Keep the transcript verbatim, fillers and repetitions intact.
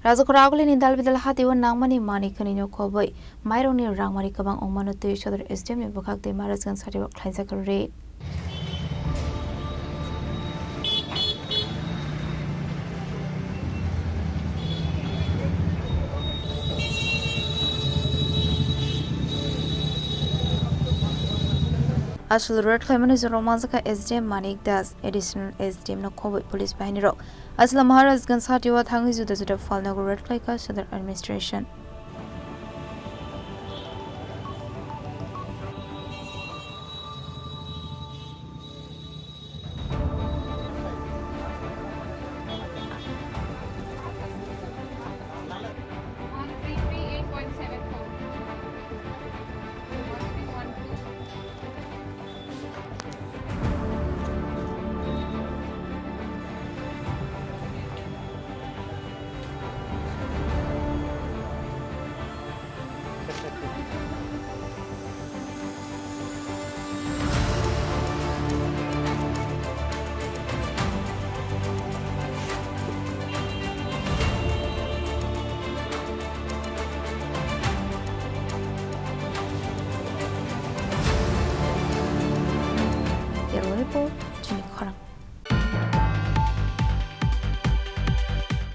Rajakhor Agulini Dalbidal hatio nangmani manwi khwnwi no khobwi mairokni rangmani kwbang wngmano twi sodor S D M ni bwkhak twi Maharajganj hatio khlaijak raid. Aswk raid khlaimani jorao manjakha S D M Manik Das, Additional S D M no khobwi police bahinirok. Aswk Maharajganj hatio thangwi juda juda phalnogo raid khlaikha sodor administration.